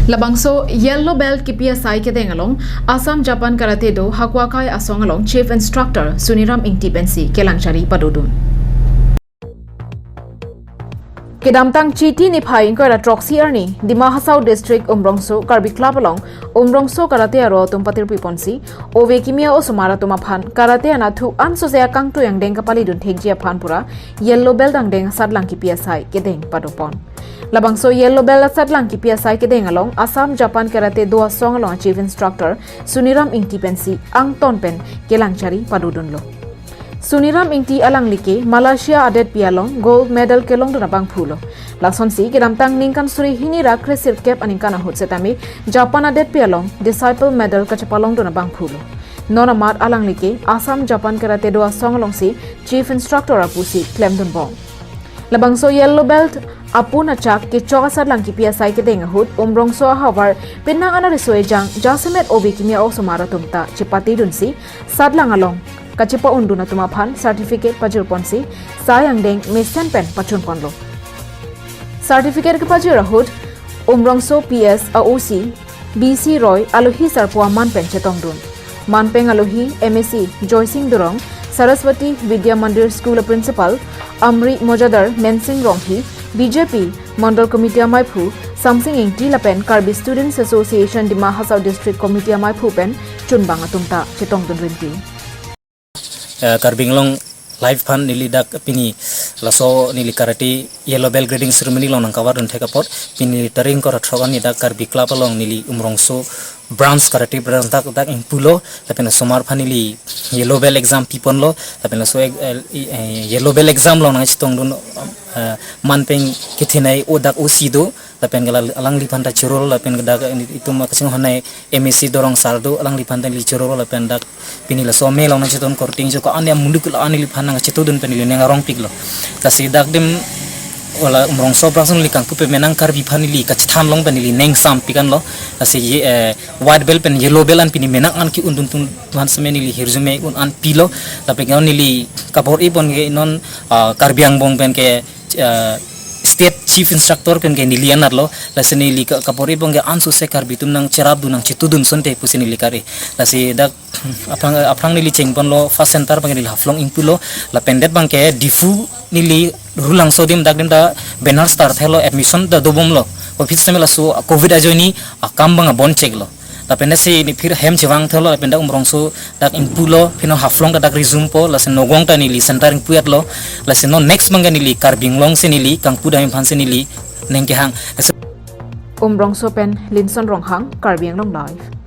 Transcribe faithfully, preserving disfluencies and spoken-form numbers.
Labangso Yellow Belt kipi asai kedeng along Assam Japan Karate Do Hakuakai Asong along Chief Instructor Suniram Ingti pensi kelangchari padodun. Kedamtang Chiti niphai ingkoi ra throksi arni Dima Hasao District Umrongso Karbi Club along Umrongso Karate aro atum patirpi ponsi ove kimi a-osomar atum aphan karate anatthu ansose akangtui angdeng kapalidun thekji aphan pura Yellow Belt angdeng asatlang kipi asai kedeng padopon. Labangso Yellow Belt asatlang kipi asai kedeng along Assam Japan Karate Do Asong along Chief Instructor Suniram Ingti pensi angton pen kelangchari padodunlo. Suniram Ingti alanglike Malaysia adetpi along gold medal kelongdun abangphulo. Lasonsi kedamtang ningkan suri hini ra kresirkep aningkan ahut setame Japan adetpi along disciple medal kachepalongdun abangphulo. Non amat alanglike Assam Japan Karate Do Asong alongsi Chief Instructor apusi klemdunbom. Labangso Yellow Belt apun achak kechok asatlang kipi asai kedeng ahut Umrongso ahavar penang anariso ejang jasemet ove kimi a-osomar atum ta chepatedunsi satlang along kachepa-undun atum aphan certificate pajirponsi sai angdeng mesen pen pachunponlo. Certificate kepajir ahut Umrongso P S a-O C B C Roy alohi sarpo aman pen chetongdun. Manpeng alohi M A C Joysing Durong, Saraswati Vidya Mandir School a-principal Amri Mojadar, Mensing Ronghi, B J P Mandal Committee amaiphu Samsing Ingti lapen Karbi Students Association Dima Hasao District Committee amaiphu pen chunbang atum ta chetongdun rinti. Eh, Karbi Anglong Live aphan neli dak pini laso neli karate yellow belt grading ceremony along nangkavardun thek apot pini tarik ingkoi ra throk arni dak Karbi Club along neli Umrongso branch, karate branch dak dak ingpulo, lapen osomar aphan neli yellow belt exam piponlo, lapen laso ek-, eh, i-, eh, yellow belt exam along nangchetongdun, eh, manpeng kethenei o dak O C do, lapen ke la-, alangliphan ta chorolo, lapen ke dak itum kachinghon nai M A C Dorong sir do, alangliphan ta neli chorolo, lapen dak pini laso me along nangcheton korting jo ko-an ya muluk la neliphan nangchetodun pen neli neng arongpiklo. Lasi dak adim hala Umrongso branch neli kangpu pen menang Karbi aphan neli kachethan long pen neli neng sampik anlo. Lasi ye, eh, white belt pen yellow belt an pini menang an ke-unduntun aphan seme neli hirjume un an pilo. Lapen ke neli kabor-ipon ke non, ah, Karbi angbong pen ke, ah, state chief instructor pen ke neli anatlo. Lasi neli ka-, kabor-ipon ke ansose Karbi atum nangcherapdun nangchetodun asonte pusi neli kar-e. Lasi dak aphrang, aphrang neli chengponlo first center abang ke neli Haflong ingpulo, lapen det abang ke Diphu neli Rulangso adim dak adim ta banner star thelo, admission ta dobomlo. Office seme laso covid ajoine akam abang abon cheklo. Lapen si neli phir hem chevang thelo, lapen dak Umrongso dak ingpulo, pino Haflong ta dak resume po, lasi Nagaon ta neli center ingpu-etlo, lasi non next abang ke neli Karbi Anglong si neli kangpu dam aphan si neli neng kehang. Lasi Umrongso pen Linson Ronghang, Karbi Anglong Live.